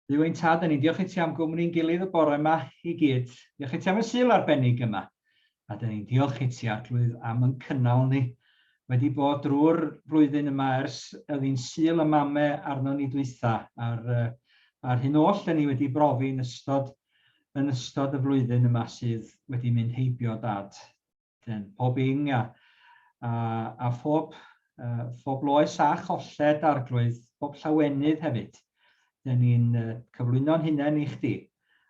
Dduw ein tad, da ni'n diolch i ti am gwmni'n gilydd y bore yma i gyd. Diolch i ti am y Sul arbennig yma. A da ni'n diolch i ti, Arglwydd, am yn cynnal ni. Wedi bod drwy'r flwyddyn yma ers oedd hi'n Sul y Mame arno ni dwytha, a'r, a'r hyn oll da ni wedi brofi yn ystod, yn ystod y flwyddyn yma sydd wedi mynd heibio, Dad. Dyn, pob ing a, a, a phob, phob loes a cholled, Arglwydd, pob llawenydd hefyd. Dyn ni'n cyflwyno'n hunain i chdi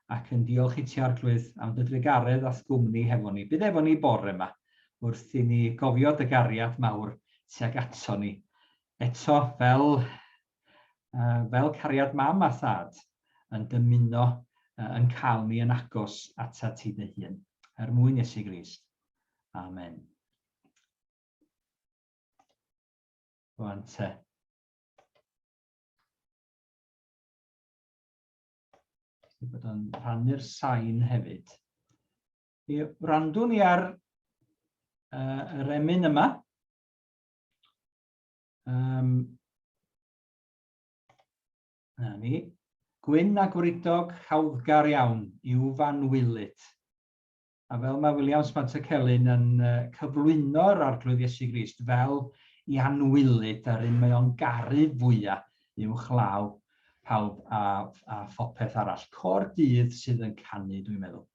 ac yn diolch i ti, Arglwydd, am dy drugaredd a'th gwmni hefo ni. Bydd efo ni bore yma wrth i ni gofio dy gariad mawr tuag ato ni. Eto, fel, fel cariad mam a thad, yn dymuno yn cael ni yn agos atat ti dy hun. Er mwyn Iesu Grist. Amen. Rwan te. Bod o'n rhannu'r sain hefyd. Mi wrandwn ni ar yr emyn yma. Na ni. Gwyn a gwridog, hawddgar iawn, i'w fanwylyd. A fel mae Williams Pantycelyn yn cyflwyno'r Arglwydd Iesu Grist fel i anwylyd a'r un mae o'n garu fwyaf uwchlaw pawb a, a phopeth arall. Côr dydd sydd yn canu, dwi'n meddwl.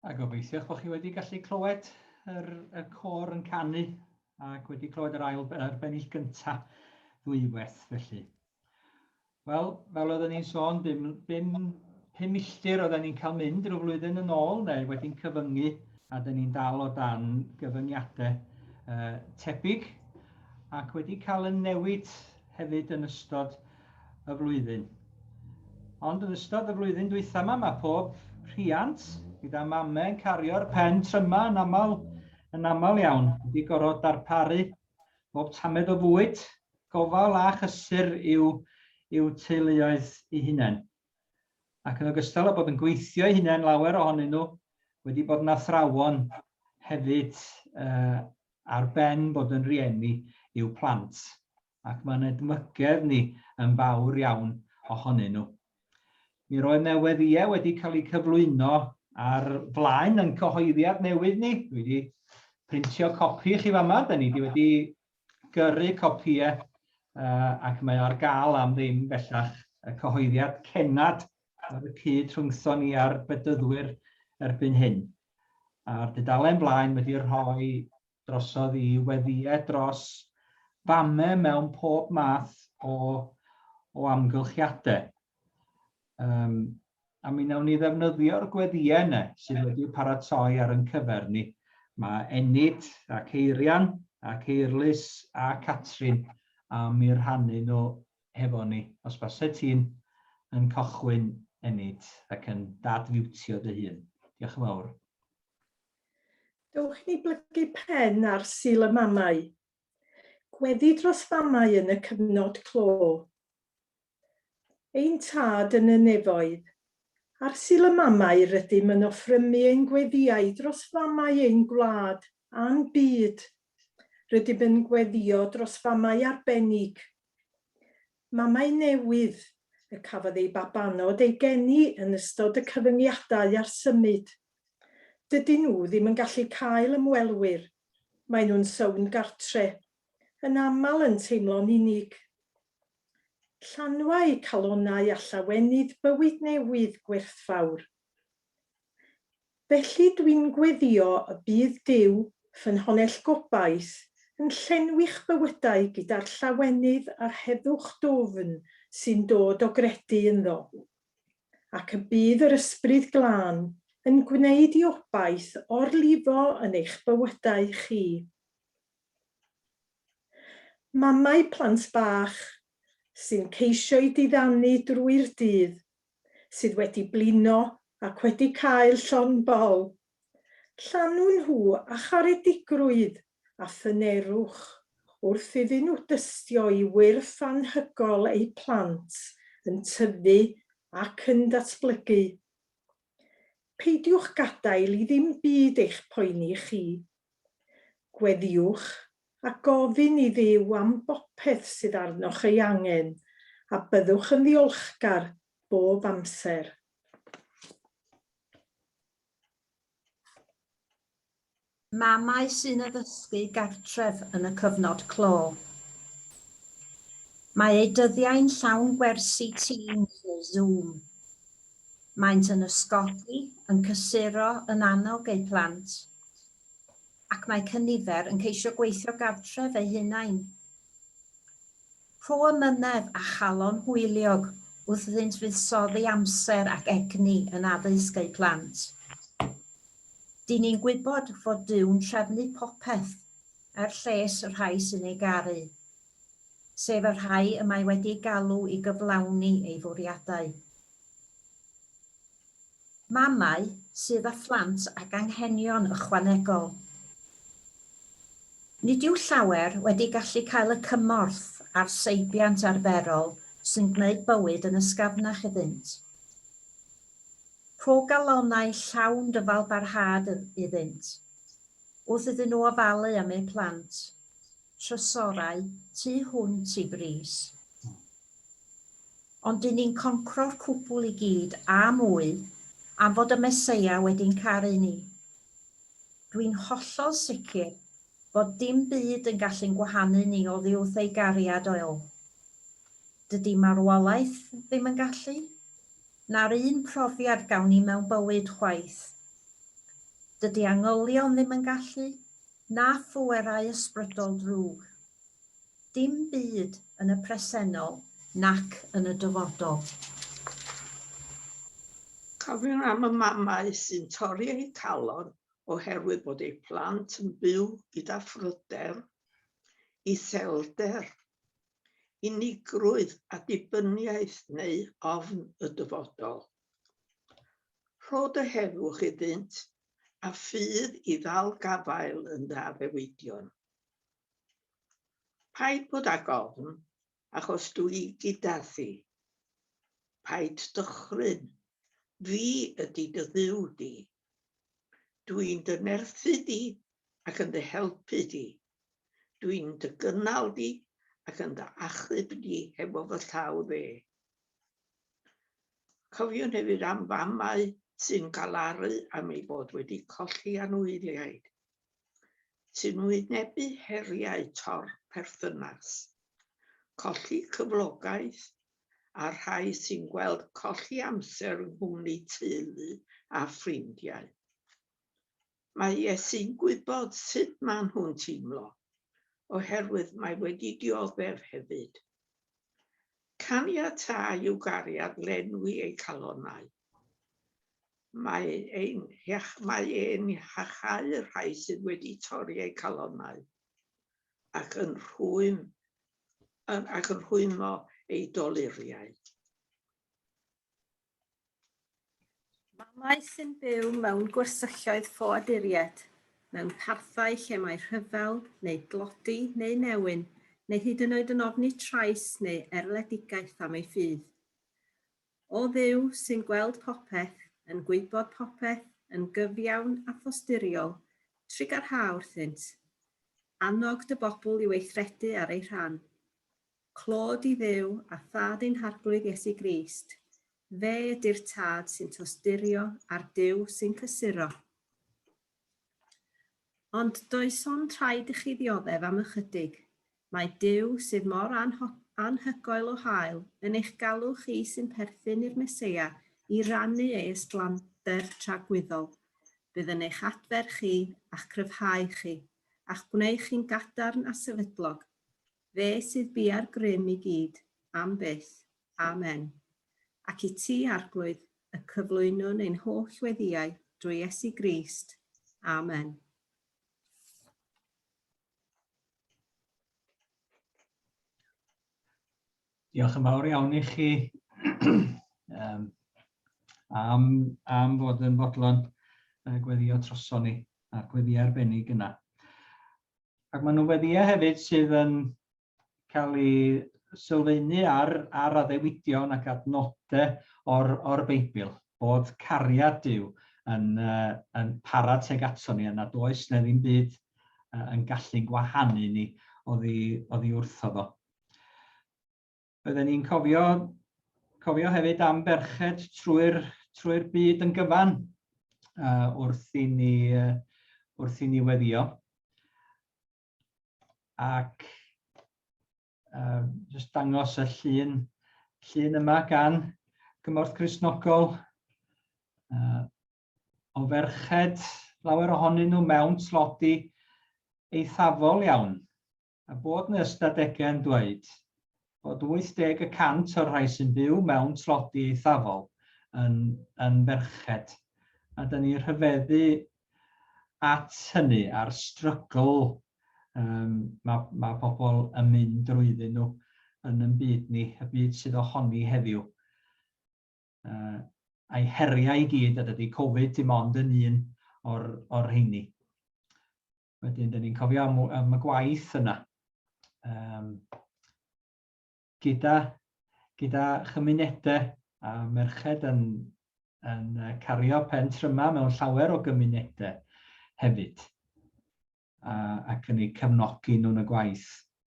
A gobeithio bod chi wedi gallu clywed yr, y côr yn canu ac wedi clywed yr ail yr bennill gyntaf ddwywaith felly. Wel, fel oedden ni'n sôn, bum, bum, pum milltir oedden ni'n cael mynd rhyw flwyddyn yn ôl, neu wedi'n cyfyngu, a dyn ni'n dal o dan gyfyngiadau uh, tebyg, ac wedi cael y newid hefyd yn ystod y flwyddyn. Ond yn ystod y flwyddyn dwytha yma, mae pob rhiant gyda mame yn cario'r pen tryma yn aml, yn aml iawn, wedi gorfod darparu bob tamed o fwyd, gofal a chysur i'w, i'w teuluoedd eu hunain. Ac yn ogystal â bod yn gweithio eu hunain, lawer ohonyn nhw wedi bod yn athrawon hefyd uh, ar ben bod yn rieni i'w plant. ac mae'n edmygedd ni yn fawr iawn ohonyn nhw. Mi roedd newyddiau wedi cael eu cyflwyno ar flaen yn cyhoeddiad newydd ni. Dwi wedi printio copi i chi fama, da ni wedi wedi gyrru copïau uh, ac mae ar gael am ddim bellach y cyhoeddiad cenad ar y cyd rhwngthon ni a'r bedyddwyr erbyn hyn. A'r dudalen blaen wedi rhoi drosodd i weddïau dros fame mewn pob math o, o amgylchiadau. Um, a mi wnawn ni ddefnyddio'r gweddïau yna sydd wedi'u paratoi ar ein cyfer ni. Mae Enid ac Eirian ac Eirlys a Catrin am i rhannu nhw hefo ni. Os base ti'n yn cochwyn Enid ac yn dad-fiwtio dy hun. Diolch yn fawr. Dowch i ni blygu pen ar Sul y Mamau. Gweddi dros famau yn y cyfnod clo. Ein Tad yn y nefoedd, ar Sul y Mamau rydym yn offrymu ein gweddïau dros famau ein gwlad a'n byd. Rydym yn gweddïo dros famau arbennig, Mamau newydd, y cafodd eu babanod eu geni yn ystod y cyfyngiadau ar symud. Dydyn nhw ddim yn gallu cael ymwelwyr, maen nhw'n sownd gartre, yn aml yn teimlo'n unig. Llanwa eu calonnau â llawenydd bywyd newydd gwerthfawr. Felly dwi'n gweddïo y bydd Duw, ffynhonnell gobaith, yn llenwi'ch bywydau gyda'r llawenydd a'r heddwch dwfn sy'n dod o gredu ynddo. Ac y bydd yr Ysbryd Glân yn gwneud i obaith orlifo yn eich bywydau chi. Mamau plant bach, sy'n ceisio'u diddanu drwy'r dydd, sydd wedi blino ac wedi cael llond bol. Llanw nhw â charedigrwydd a thynerwch wrth iddyn nhw dystio i wyrth anhygoel eu plant yn tyfu ac yn datblygu. Peidiwch gadael i ddim byd eich poeni chi. Gweddïwch a gofyn i Dduw am bopeth sydd arnoch ei angen, a byddwch yn ddiolchgar bob amser. Mamau sy'n addysgu gartref yn y cyfnod clo. Mae eu dyddiau'n llawn gwersi Teams neu Zoom. Maent yn ysgogi, yn cysuro, yn annog eu plant. Ac mae cynifer yn ceisio gweithio gartref eu hunain. Rho amynedd a chalon hwyliog wrth iddynt fuddsoddi amser ac egni yn addysg eu plant. Dyn ni'n gwybod fod Duw'n trefnu popeth er lles y rhai sy'n ei garu, sef y rhai y mae wedi eu galw i gyflawni ei fwriadau. Mamau sydd â phlant ag anghenion ychwanegol. Nid yw llawer wedi gallu cael y cymorth a'r seibiant arferol sy'n gwneud bywyd yn ysgafnach iddynt. Rho galonnau llawn dyfalbarhad iddynt, wrth iddyn nhw ofalu am eu plant, trysorau tu hwnt i bris. Ond dyn ni'n concro'r cwbl i gyd, a mwy, am fod y Meseia wedi'n caru ni. Dwi'n hollol sicr fod dim byd yn gallu'n gwahanu ni oddi wrth ei gariad o. Dydi marwolaeth ddim yn gallu, na'r un profiad gawn ni mewn bywyd chwaith. Dydy angylion ddim yn gallu, na phwerau ysbrydol drwg. Dim byd yn y presennol nac yn y dyfodol. Cofiwn am y mamau sy'n torri eu calon oherwydd bod eu plant yn byw gyda phryder, iselder, unigrwydd a dibyniaeth neu ofn y dyfodol. Rho dy heddwch iddynt a ffydd i ddal gafael yn dy addewidion. Paid bod ag ofn, achos dw i gyda thi. Paid dychryn, fi ydy dy Dduw di. Dw i'n dy nerthu di ac yn dy helpu di. Dw i'n dy gynnal di ac yn dy achub di hefo fy llaw dde. Cofiwn hefyd am famau sy'n galaru am eu bod wedi colli anwyliaid, sy'n wynebu heriau tor perthynas, colli cyflogaeth, a rhai sy'n gweld colli amser yng nghwmni teulu a ffrindiau. Mae Iesu'n gwybod sut maen nhw'n teimlo, oherwydd mae wedi dioddef hefyd. Caniatâ i'w gariad lenwi eu calonnau. Mae ein, mae e'n iacháu'r rhai sydd wedi torri eu calonnau ac yn rhwym, ac yn rhwymo eu doluriau. Mamau sy'n byw mewn gwersylloedd ffoaduriaid, mewn parthau lle mae rhyfel, neu dlodi, neu newyn, neu hyd yn oed yn ofni trais neu erledigaeth am eu ffydd. O Dduw, sy'n gweld popeth, yn gwybod popeth, yn gyfiawn a thosturiol, trugarha wrthynt. Annog dy bobl i weithredu ar eu rhan. Clod i Dduw a Thad ein Harglwydd Iesu Grist. Fe ydy'r Tad sy'n tosturio a'r Duw sy'n cysuro. Ond does ond rhaid i chi ddioddef am ychydig. Mae Duw, sydd mor anhygoel o hael, yn eich galw chi sy'n perthyn i'r Meseia i rannu ei ysblander tragwyddol. Bydd yn eich adfer chi a'ch cryfhau chi, a'ch gwneud chi'n gadarn a sefydlog. Fe sydd biau'r grym i gyd, am byth. Amen. Ac i ti, Arglwydd, y cyflwynwn ein holl weddïau drwy Iesu Grist. Amen. Diolch yn fawr iawn i chi um, am, am fod yn fodlon gweddio troson ni a'r gweddi arbennig yna. Ac maen nhw'n weddïau hefyd sydd yn cael eu sylfaenu ar, ar addewidion ac adnodau o'r, or Beibl, bod cariad Duw yn, uh, yn para teg ato ni, a nad oes na ddim byd uh, yn gallu gwahanu ni oddi, oddi wrtho fo. Bydden ni'n cofio, cofio hefyd am ferched trwy'r trwy byd yn gyfan wrth, i ni, wrth i ni weddio. Ac uh, jyst dangos y llun, llun yma gan Gymorth Cristnogol o ferched, lawer ohonyn nhw mewn tlodi eithafol iawn. A bod 'na ystadegau yn dweud bod 80 y cant o'r rhai sy'n byw mewn tlodi eithafol yn, yn ferched. A dyn ni'n rhyfeddu at hynny, a'r strygl um, mae, mae pobl yn mynd drwyddyn nhw yn yn byd ni, y byd sydd ohoni heddiw. Uh, a'i heriau i gyd, a dydy Covid dim ond yn un o'r, o'r rheini. Wedyn, dyn ni'n cofio am, am y gwaith yna. Um, gyda, gyda chymunedau a merched yn, yn cario pen tryma mewn llawer o gymunedau hefyd a, ac yn eu cefnogi nhw'n y gwaith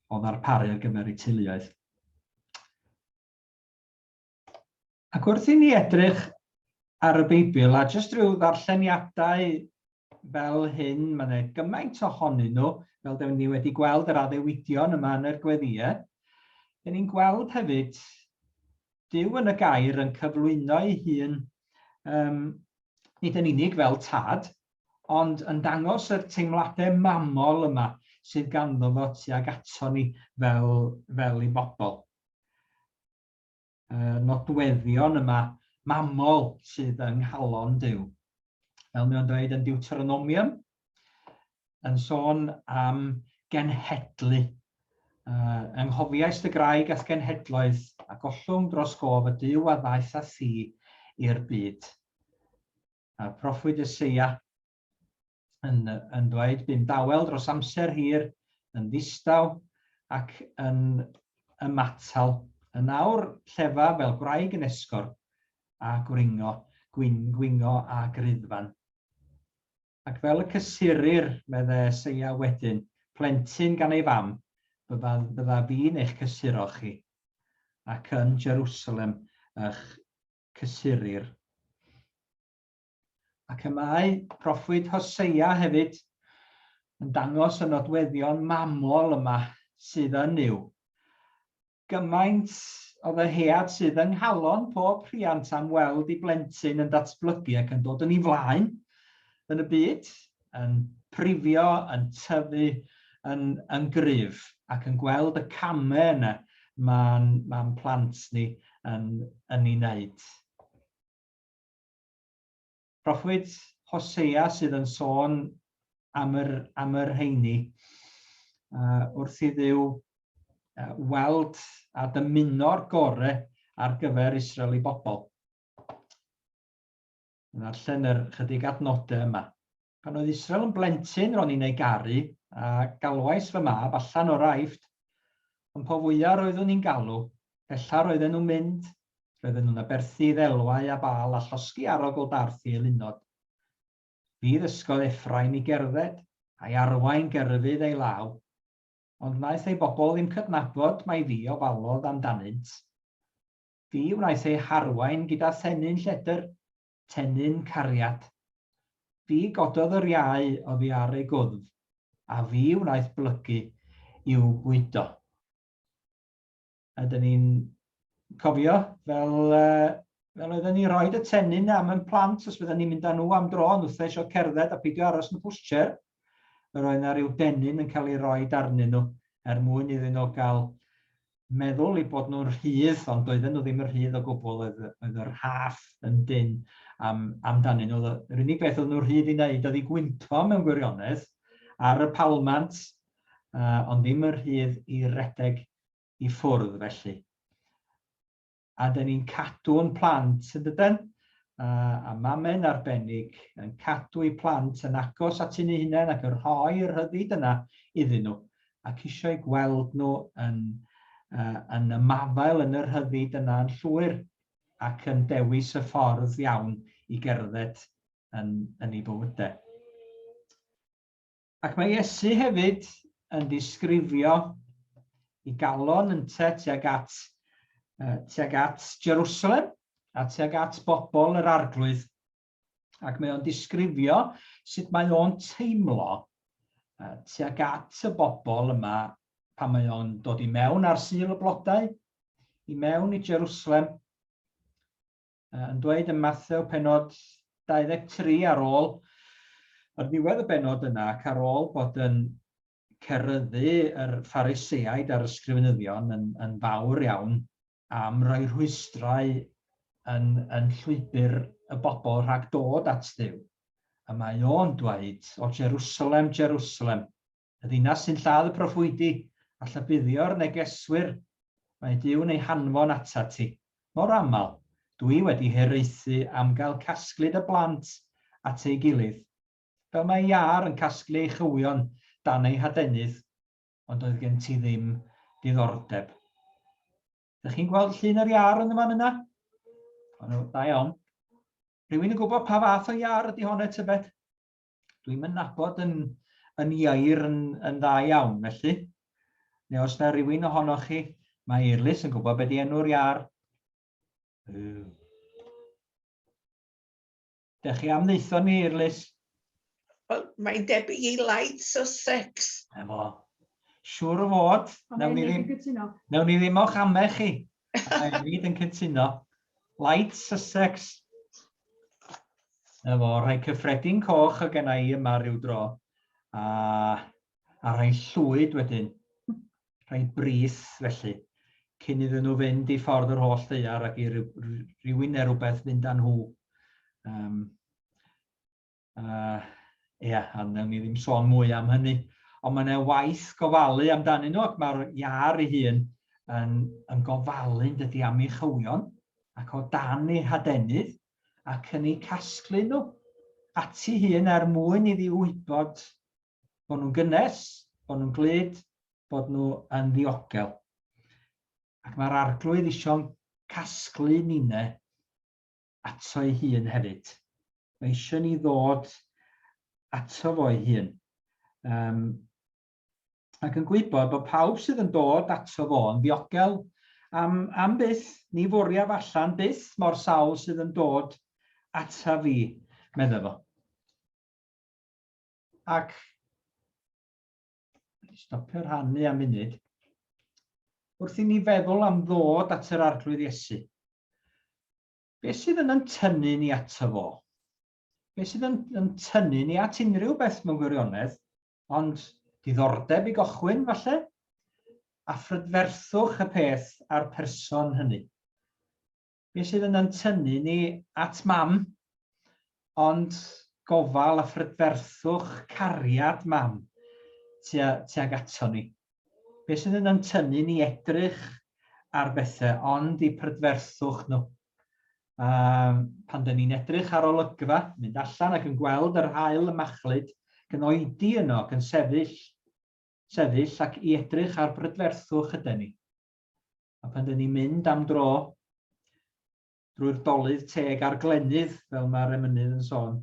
o ddarparu ar gyfer eu teuluoedd. Ac wrth i ni edrych ar y Beibl, a jyst rhyw ddarlleniadau fel hyn, mae yna gymaint ohonyn nhw, fel dyn ni wedi gweld yr addewidion yma yn yr gweddïau, dyn ni'n gweld hefyd Duw yn y gair yn cyflwyno ei hun um, nid yn unig fel tad, Ond yn dangos yr teimladau mamol yma sydd ganddo fo tuag ato ni fel, fel i bobl. Y nodweddion yma mamol sydd yng nghalon Duw. Fel mae o'n dweud yn Deuteronomium, yn sôn am genhedlu. Uh, ynghofiais dy graig a'th genhedloedd, a gollwng dros gof y Duw a ddaeth â thi i'r byd. A'r proffwyd Eseia yn, yn dweud, bu'n dawel dros amser hir, yn ddistaw ac yn ymatal. Yn awr llefa fel gwraig yn esgor a gwringo, gwin, gwingo a gruddfan. Ac fel y cysurir, meddai Eseia wedyn, plentyn gan ei fam, bydda, bydda fi'n eich cysuro chi, ac yn Jerusalem y'ch cysurir. Ac y mae proffwyd Hosea hefyd yn dangos y nodweddion mamol yma sydd yn Nuw. Gymaint o ddyhead sydd yng nghalon pob rhiant am weld ei blentyn yn datblygu ac yn dod yn ei flaen yn y byd, yn prifio, yn tyfu yn, yn gryf ac yn gweld y camau yna mae'n ma plant ni yn, yn ei wneud. Proffwyd Hosea sydd yn sôn am yr, am yr rheini uh, wrth i Dduw uh, weld a dymuno'r gore ar gyfer Israel i bobl. Yn arllen yr chydig adnodau yma. Pan oedd Israel yn blentyn, ro'n i'n ei garu, a galwais fy mab allan o'r Aifft, ond po fwyaf roeddwn i'n galw, pellaf roedden nhw'n mynd, Roedden nhw'n aberthu i ddelwau a Baal a llosgi arogl barth i eilunod. Fi ddysgodd Effraim i gerdded, a'i arwain gerfydd ei law, ond wnaeth ei bobl ddim cydnabod mai fi ofalodd amdanynt. Fi wnaeth eu harwain gyda thenyn lledr, tennyn cariad. Fi gododd yr iau oddi ar ei gwddf, a fi wnaeth blygu i'w bwydo. A dyn ni'n cofio fel, uh, fel oedden ni'n rhoi y tennyn am yn plant, os fydden ni'n mynd â nhw am dro, nhw'n eisiau cerdded a peidio aros yn y pushchair, yr oedd yna rhyw dennyn yn cael ei roi arnyn nhw er mwyn iddyn nhw gael meddwl eu bod nhw'n rhydd, ond doedden nhw ddim yn rhydd o gwbl, oedd, oedd yr rhaff yn dynn am, amdanyn nhw. Yr unig beth oedd nhw'n rhydd i wneud oedd i gwympo mewn gwirionedd ar y palmant, uh, ond ddim yn rhydd i redeg i ffwrdd felly. A dyn ni'n cadw'n plant, yn dydyn? A, a mame'n arbennig yn cadw eu plant yn agos at eu hunain ac yn rhoi'r rhyddid yna iddyn nhw ac eisiau gweld nhw yn, uh, yn ymafael yn y rhyddid yna yn llwyr ac yn dewis y ffordd iawn i gerdded yn, yn eu bywydau. Ac mae Iesu hefyd yn disgrifio i galon ynte tuag at, uh, tuag at Jerusalem a tuag at bobl yr arglwydd. Ac mae o'n disgrifio sut mae o'n teimlo uh, tuag at y bobl yma pan mae o'n dod i mewn ar Sul y Blodau, i mewn i Jerusalem, yn dweud ym Mathew penod 23 ar ôl ar ddiwedd y bennod yna ac ar ôl bod yn ceryddu yr Phariseaid a'r ysgrifenyddion yn, yn fawr iawn am roi rhwystrau yn, yn llwybr y bobl rhag dod at Dduw. A mae o'n dweud, o Jerusalem, Jerusalem, Y ddinas sy'n lladd y proffwydi, a llybuddio'r negeswyr, mae Duw'n eu hanfon atat ti. Mor aml, dw i wedi hiraethu am gael casglu dy blant at ei gilydd, fel mae iâr yn casglu ei chywion dan ei hadenydd, ond doedd gen ti ddim diddordeb. Dych chi'n gweld llun yr iâr yn y fan yna? O'n nhw, da iawn. Rhywun yn gwybod pa fath o iâr ydy honno, tybed? Dwi'm yn nabod yn, yn ieir yn, yn dda iawn, felly. Neu os na rhywun ohonoch chi, mae Eirlys yn gwybod beth di enw'r iar. Dech chi am ddeitho ni, Eirlys? Wel, mae'n debyg i Light Sussex. Efo. Siŵr o fod. Nawn ni ddim, nawn ni ddim o'ch amau chi. Mae Enid yn cytuno. Light Sussex. Na fo, rhai cyffredin coch o genna i yma rhyw dro, a, a rhai llwyd wedyn, rhai brith felly, cyn iddyn nhw fynd i ffordd yr holl ddaear ac i rywun neu rywbeth fynd â nhw. Um, ia, a wnawn ni ddim sôn mwy am hynny. Ond mae yna waith gofalu amdanyn nhw ac mae'r iâr ei hun yn, yn gofalu yn dydy am ei chywion ac o dan ei hadenydd ac yn eu casglu nhw ati hun er mwyn iddi wybod bod nhw'n gynnes, bod nhw'n glyd, bod nhw yn ddiogel. Ac mae'r arglwydd eisiau'n casglu ninne ato ei hun hefyd. Mae eisiau ni ddod ato fo ei hun. Um, ac yn gwybod bod pawb sydd yn dod ato fo yn ddiogel am, am byth, ni fwriaf allan byth mor sawl sydd yn dod ata fi, medda fo. Ac stopio rhannu am munud, wrth i ni feddwl am ddod at yr Arglwydd Iesu, beth sydd yn yn tynnu ni ato fo? Beth sydd yn, yn tynnu ni at unrhyw beth mewn gwirionedd, ond diddordeb i gochwyn, falle, a phrydferthwch y peth a'r person hynny. Beth sydd yn yn tynnu ni at mam, ond gofal a phrydferthwch cariad mam tua, tuag ato ni. Beth sydd yn yn tynnu ni edrych ar bethau ond i prydferthwch nhw. Um, pan dyn ni'n edrych ar olygfa, mynd allan ac yn gweld yr haul y machlud, ac yn oedi yno ac yn sefyll, sefyll ac i edrych ar brydferthwch yden ni. A pan dyn ni'n mynd am dro drwy'r dolydd teg a'r glenydd, fel mae'r emynydd yn sôn,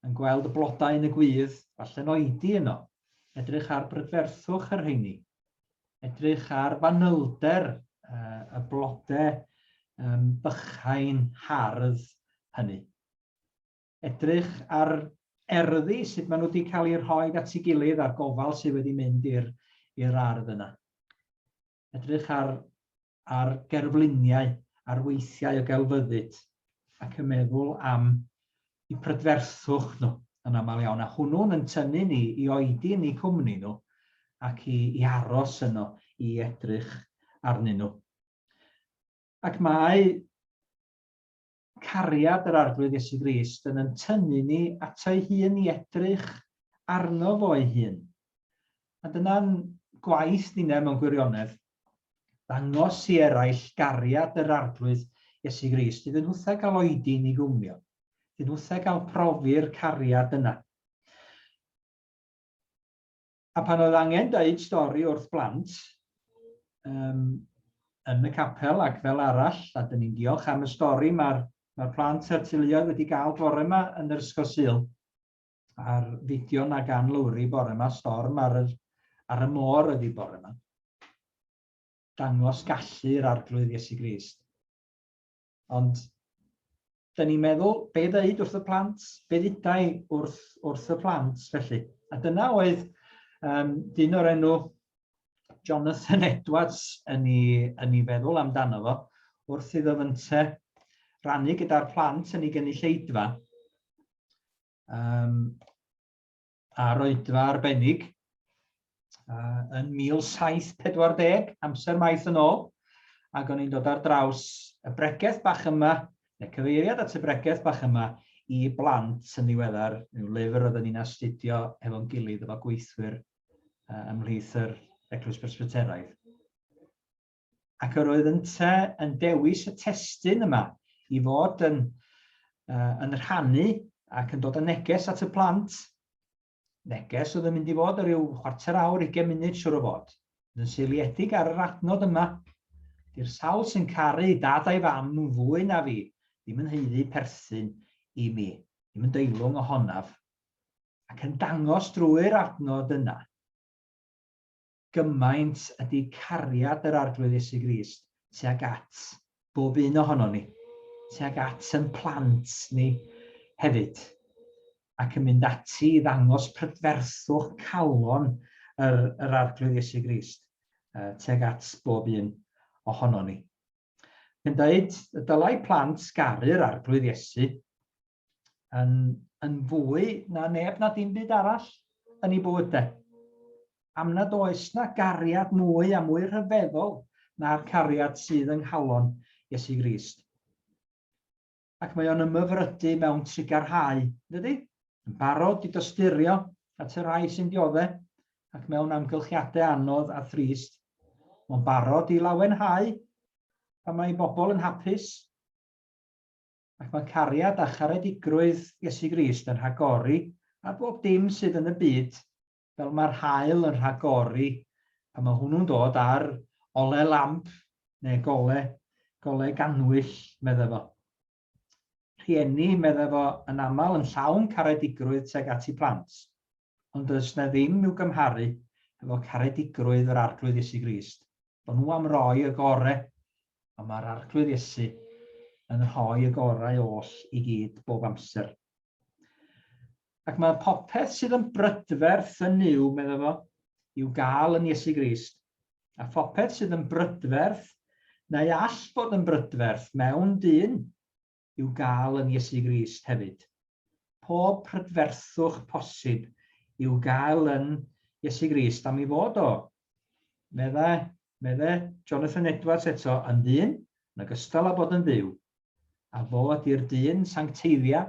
yn gweld y blodau yn y gwydd, falle'n oedi yno, edrych ar brydferthwch y rheini, edrych ar fanylder uh, y blodau um, bychain hardd hynny. Edrych ar erddi, sut maen nhw wedi cael eu rhoi at ei gilydd a'r gofal sydd wedi mynd i'r ardd yna. Edrych ar, ar gerfluniau, ar weithiau o gelfyddyd, ac yn meddwl am eu prydferthwch nhw yn aml iawn, a hwnnw'n yn tynnu ni i oedi yn eu cwmni nhw ac i, i aros yno i edrych arnyn nhw. Ac mae cariad yr Arglwydd Iesu Grist yn yn tynnu ni ato ei hun i edrych arno fo ei hun. A dyna'n gwaith ninne mewn gwirionedd, ddangos i eraill gariad yr Arglwydd Iesu Grist, iddyn nhwtha gael oedi yn ei gwmnio, iddyn nhwtha gael profi'r cariad yna. A pan oedd angen deud stori wrth blant um, yn y capel ac fel arall, a dyn ni'n diolch am y stori mae'r mae plant a'r teuluoedd wedi gael bore yma yn yr Ysgol Sul, a'r fideo na gan Lowri bore yma, storm ar y, ar y môr ydi bore yma. Dangos gallu'r Arglwydd Iesu Grist. Ond, dyn ni'n meddwl, be ddeud wrth y plant? Be ddudai wrth, wrth y plant, felly? A dyna oedd um, dyn o'r enw Jonathan Edwards yn ei, yn ei feddwl amdano fo, wrth iddo fynte rannu gyda'r plant yn ei gynulleidfa. Um, a'r oedfa arbennig uh, yn 1740, amser maith yn ôl, ac o'n i'n dod ar draws y bregeth bach yma, neu cyfeiriad at y bregeth bach yma i blant yn ddiweddar, yw lyfr oedden ni'n astudio efo'n gilydd efo gweithwyr uh, ymhlith yr Eglwys Presbyteraidd. Ac yr oedd ynte yn dewis y testun yma i fod yn, uh, yn rhannu ac yn dod â neges at y plant. Neges oedd yn mynd i fod ar ryw chwarter awr, 20 munud siwr o fod. Yn seiliedig ar yr adnod yma. Di'r sawl sy'n caru dad a'i fam yn fwy na fi, ddim yn haeddu perthyn i mi, ddim yn deilwng ohonaf. Ac yn dangos drwy'r adnod yna gymaint ydy cariad yr Arglwydd Iesu Grist tuag at bob un ohonon ni, tuag at ein plant ni hefyd, ac yn mynd ati i ddangos prydferthwch calon yr, yr Arglwydd Iesu Grist uh, tuag at bob un ohonon ni. Yn dweud y dylai plant garu'r Arglwydd Iesu. yn, yn fwy na neb na dim byd arall yn ei bywydau. Am nad oes na gariad mwy a mwy rhyfeddol na'r cariad sydd yng nghalon Iesu Grist. Ac mae o'n ymhyfrydu mewn trugarhau, dydy? Yn barod i dosturio at y rhai sy'n diodde ac mewn amgylchiadau anodd a thrist. Mae'n barod i lawenhau pan mae bobl yn hapus. Ac mae cariad a charedigrwydd Iesu Grist yn rhagori ar bob dim sydd yn y byd, fel mae'r haul yn rhagori pan mae hwnnw'n dod ar ole lamp neu gole, gole ganwyll, medde fo. Rhieni, medde fo, yn aml yn llawn caredigrwydd tuag at eu plant, ond does 'na ddim i'w gymharu efo caredigrwydd yr Arglwydd Iesu Grist. Bod nhw am roi y gore, ond mae'r Arglwydd Iesu yn rhoi y gorau oll i gyd bob amser. Ac mae popeth sydd yn brydferth yn Nuw, medda fo, i'w gael yn Iesu Grist. A phopeth sydd yn brydferth, neu all fod yn brydferth mewn dyn, i'w gael yn Iesu Grist hefyd. Pob prydferthwch posib i'w gael yn Iesu Grist am ei fod o, medde, medde Jonathan Edwards eto, yn ddyn, yn ogystal â bod yn Dduw, a fo ydi'r dyn sancteiddia,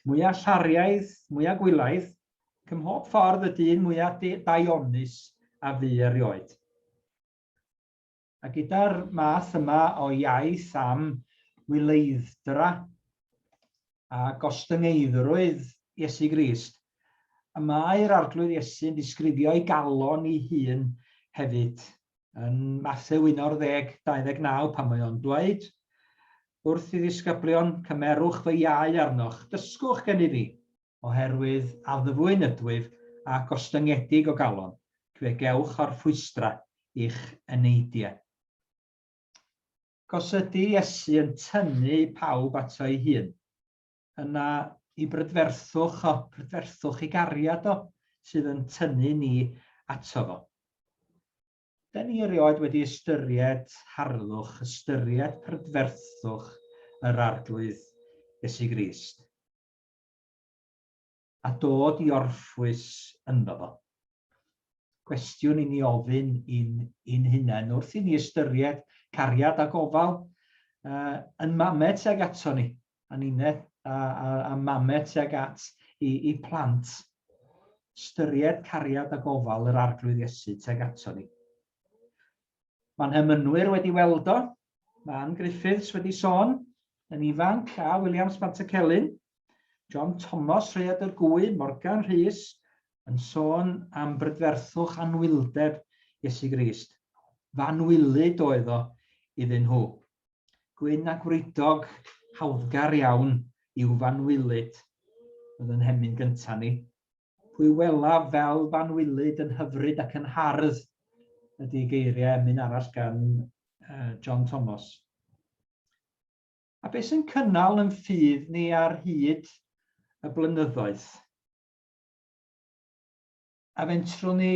mwya llariaidd, mwya gwylaidd, ac ym mhob ffordd y dyn mwya daionus a fu erioed. A gyda'r math yma o iaith am wyleidd-dra a gostyngeiddrwydd Iesu Grist, y mae'r Arglwydd Iesu'n disgrifio'i galon ei hun hefyd Yn Mathew 11, 29, pan mae o'n dweud wrth i ddisgyblion, Cymerwch fy iau arnoch, dysgwch gennyf fi, oherwydd addfwyn ydwyf a gostyngedig o galon, ac fe gewch orffwystra i'ch eneidiau. Ac os ydy Iesu yn tynnu pawb ato ei hun, yna i brydferthwch o, prydferthwch ei gariad o, sydd yn tynnu ni ato fo. Da ni erioed wedi ystyried harddwch, ystyried prydferthwch yr Arglwydd Iesu Grist, a dod i orffwys ynddo fo. Cwestiwn i ni ofyn i'n i'n hunain wrth i ni ystyried cariad a gofal uh, yn mame tuag ato ni, a ninne a, a, a mame tuag at i, i plant. Ystyried cariad a gofal yr Arglwydd Iesu tuag ato ni. Mae'n hemynwyr wedi weld o, mae Ann Griffiths wedi sôn yn ifanc a Williams Pantycelyn, John Thomas Rhaeadr Gwy, Morgan Rhys yn sôn am brydferthwch anwyldeb Iesu Grist. F'anwylyd oedd o iddyn nhw. Gwyn a gwridog, hawddgar iawn i'w f'anwylyd oedd yn hemyn gynta ni. Pwy welaf fel f'anwylyd yn hyfryd ac yn hardd ydy geiriau emyn arall gan John Thomas. A beth sy'n cynnal yn ffydd ni ar hyd y blynyddoedd? A fentrwn ni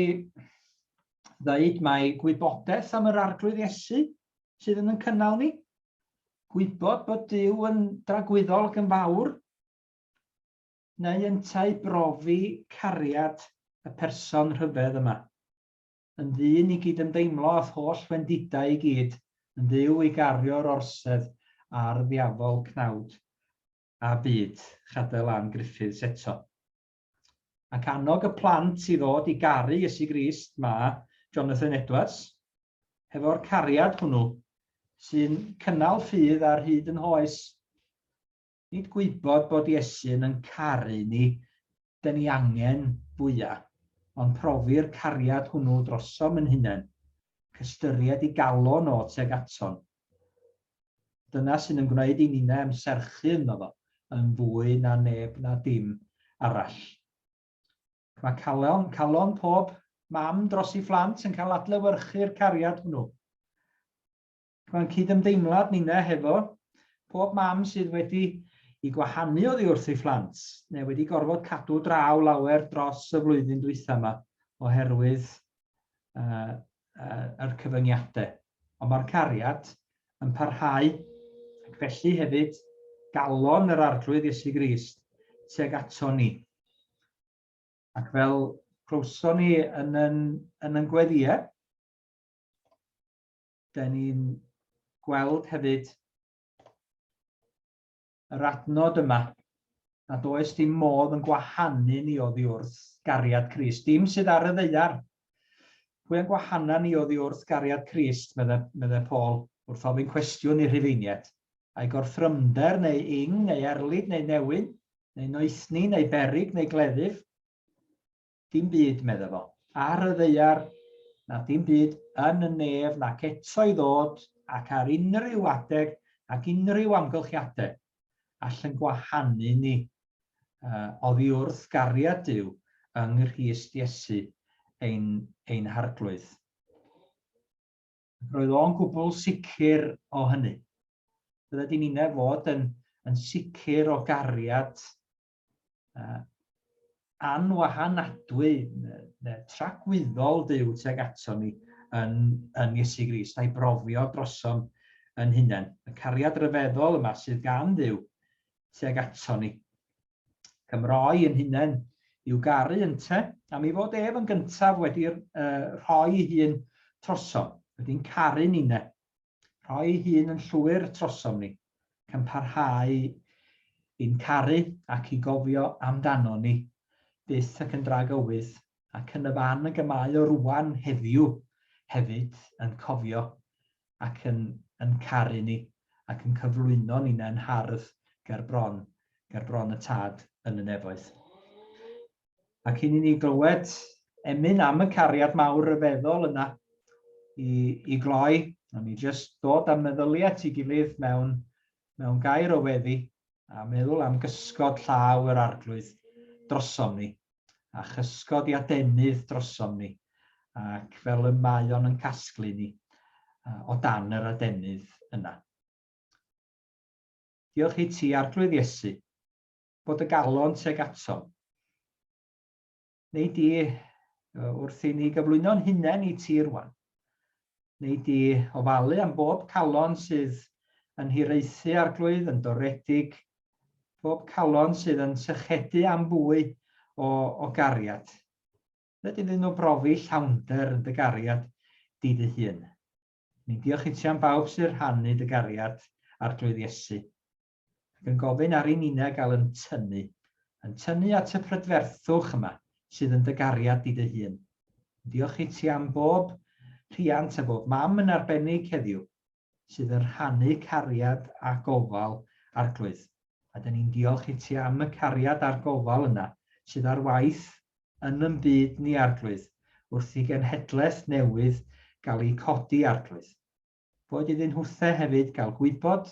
ddeud mai gwybodaeth am yr Arglwydd Iesu sydd yn yn cynnal ni? Gwybod bod Duw yn dragwyddol ac yn fawr? Neu yntau brofi cariad y person rhyfedd yma? Yn ddyn i gydymdeimlo â'th holl wendidau i gyd, yn Dduw i gario'r orsedd ar ddiafol cnawd a byd, Chadel Ann Griffiths eto. Ac annog y plant i ddod i garu Iesu Grist mae Jonathan Edwards, hefo'r cariad hwnnw sy'n cynnal ffydd ar hyd yn hoes. Nid gwybod bod Iesu'n yn caru ni dyn ni angen fwya, ond profi'r cariad hwnnw drosom yn hunain, ac ystyried i galon o tuag aton. Dyna sy'n yn gwneud i ninne ymserchu ynddo fo yn fwy na neb na dim arall. Mae calon, calon pob mam dros ei phlant yn cael adlewyrchu'r cariad hwnnw. Mae'n cydymdeimlad ninne hefo pob mam sydd wedi i gwahanu oddi wrth ei phlant, neu wedi gorfod cadw draw lawer dros y flwyddyn dwytha yma oherwydd uh, yr cyfyngiadau. Ond mae'r cariad yn parhau, ac felly hefyd galon yr Arglwydd Iesu Grist. tuag ato ni. Ac fel clywson ni yn yn, yn, yn gweddïau, da ni'n gweld hefyd yr adnod yma nad oes dim modd yn gwahanu ni oddi wrth gariad Crist. Dim sydd ar y ddaear. Pwy yn gwahana ni oddi wrth gariad Crist, medde, medde Paul, wrth ofyn cwestiwn i'r Rhufeiniaid. Ai gorthrymder neu ing neu erlid neu newyn, neu noethni neu berig neu gleddyf? Dim byd, medde fo, ar y ddaear, na dim byd yn y nef nac eto i ddod ac ar unrhyw adeg ac unrhyw amgylchiadau all yn gwahanu ni uh, oddi wrth gariad Duw yng Nghrist Iesu ein, ein harglwydd. Roedd o'n gwbl sicr o hynny. Bydde di'n unau fod yn, yn sicr o gariad uh, anwahanadwy, neu tragwyddol Duw tuag ato ni yn, yn Iesu Grist, a'i brofio drosom yn hunain. Y cariad ryfeddol yma sydd gan Dduw tuag ato ni. Cymroi yn hunain i'w garu ynte, am ei fod ef yn gyntaf wedi uh, rhoi ei hun trosom, wedi'n caru ninne. Rhoi ei hun yn llwyr trosom ni, ac yn parhau i'n caru ac i gofio amdano ni, byth ac yn dragywydd, ac yn y fan ag y mae o rwan heddiw hefyd yn cofio ac yn yn caru ni ac yn cyflwyno ninnau'n hardd ger bron ger bron y Tad yn y nefoedd. A cyn i ni glywed emyn am y cariad mawr ryfeddol yna i, i gloi, o'n i jyst dod â meddyliau at ei gilydd mewn, mewn gair o weddi a meddwl am gysgod llaw yr arglwydd drosom ni, a chysgod i adenydd drosom ni, ac fel y mae o'n yn casglu ni o dan yr adenydd yna. Diolch i ti, Arglwydd Iesu, bod y galon tuag atom. Neu di, wrth i ni gyflwyno'n hunain i ti rwan, neu di ofalu am bob calon sydd yn hiraethu arglwydd, yn doredig, bob calon sydd yn sychedu am fwy o, o gariad. Nid iddyn nhw brofi llawnder yn dy gariad di dy hun. Ni'n diolch i ti am bawb sy'n rhannu dy gariad, Arglwydd Iesu. ac yn gofyn ar i ninne gael yn tynnu, yn tynnu at y prydferthwch yma sydd yn dy gariad di dy hun. Diolch i ti am bob rhiant a bob mam yn arbennig heddiw sydd yn rhannu cariad a gofal Arglwydd. A dyn ni'n diolch i ti am y cariad a'r gofal yna sydd ar waith yn yn byd ni Arglwydd wrth i genhedlaeth newydd gael ei codi Arglwydd. Boed iddyn nhwthe hefyd gael gwybod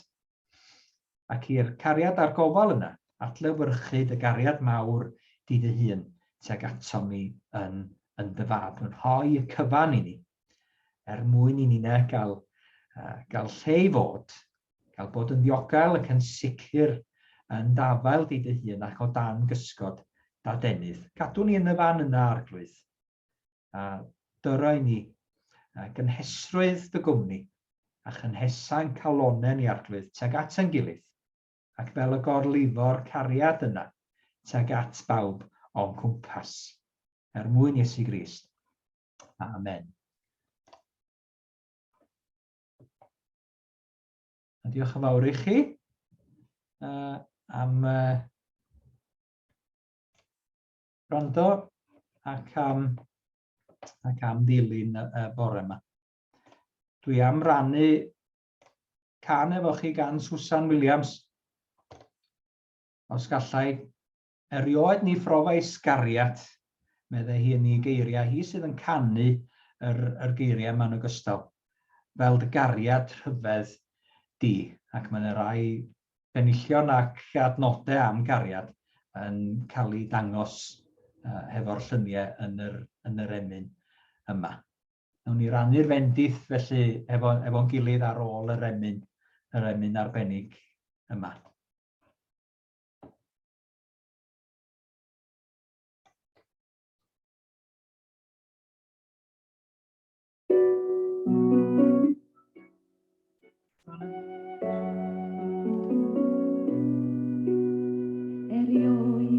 ac i'r cariad a'r gofal yna adlewyrchu dy gariad mawr di dy hun tuag atom ni yn, yn dy fab, yn rhoi y cyfan i ni, er mwyn i ni'ne gael, uh, gael lle i fod, gael bod yn ddiogel ac yn sicr yn dafael di dy hun ac o dan gysgod dadenydd. Cadw ni yn y fan yna, Arglwydd, A dyro i ni gynhesrwydd dy gwmni, a chynhesa'n calonau ni, Arglwydd, tuag at ein gilydd, ac fel y gorlifo'r cariad yna tuag at bawb o'n cwmpas. Er mwyn Iesu Grist. Amen. A diolch yn fawr i chi am wrando ac am, ac am ddilyn y, y bore yma. Dwi am rannu can efo chi gan Susan Williams. Os gallai erioed ni phrofais gariad, meddai hi yn ei geiriau, hi sydd yn canu yr, yr geiriau yma yn ogystal, fel dy gariad rhyfedd di, ac mae yna rai Penillion ac adnodau am gariad yn cael eu dangos hefo'r lluniau yn yr, yn yr emyn yma. Nawn ni rannu'r fendith felly efo, efo'n gilydd ar ôl yr emyn, yr emyn arbennig yma. Erioed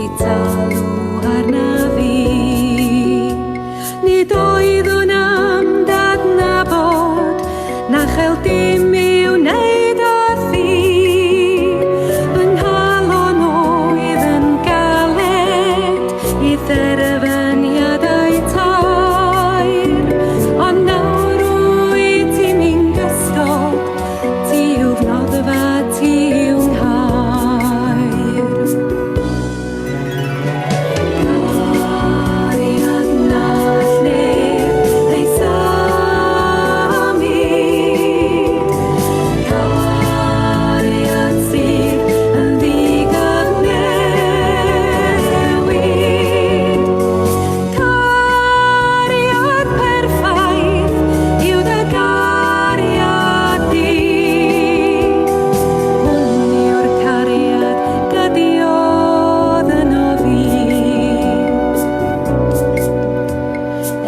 wedi talu arna fi. Nid oeddwn am d'adnabod, na chael dim i'w wneud â thi. Fy nghalon oedd yn galed i dderfyniadau taer, ond nawr wyt ti mi'n gysgod, ti yw fy ti yw nghaer. Cariad na neb ei sami, cariad sydd yn ddigyfnewid. Cariad perffaith yw dy gariad di. Hwn yw'r cariad gydiodd yno fi.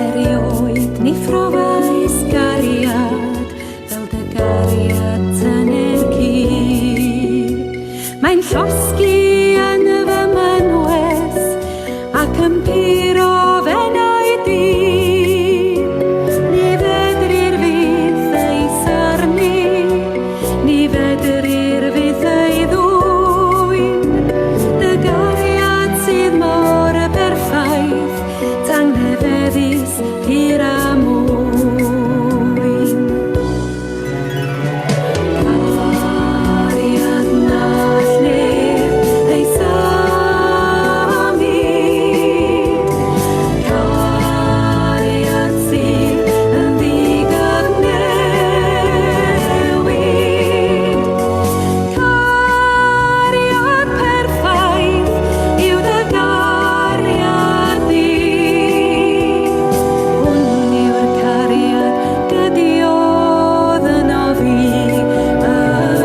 Erioed ni phrofais gariad fel dy gariad tyner cur. Mae'n llosgi yn fy mynwes ac yn puro f'enaid i. Ni fedrir fyth ei sarnu, ni fedrir fyth ei ddwyn. Dy gariad sydd mor berffaith, tangnefeddus, pur a mwyn. Cariad na all neb ei sami, cariad sydd yn ddigyfnewid. Cariad perffaith yw dy gariad di. Hwn yw'r cariad gydiodd yno fi,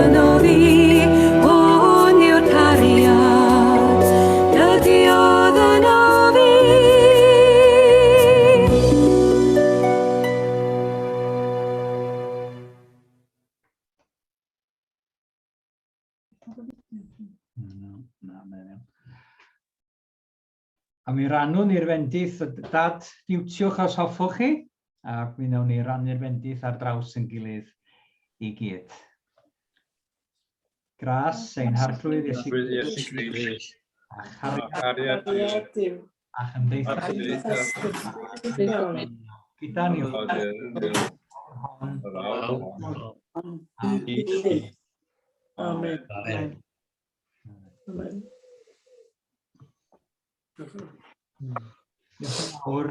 yno fi. Hwn yw'r cariad gydiodd yno fi. Na, mae'n iawn. A mi rannwn ni'r fendith, dad, diwtiwch os hoffwch chi, a mi wnawn ni rannu'r fendith ar draws yn gilydd i gyd. Gras ein Harglwydd Iesu Iesu Grist, a a chariad chariad Duw, Duw. a chymdeithas a chymdeithas gyda ni yr hon yr awr hon. Amen. Amen. Amen. Diolch yn fawr.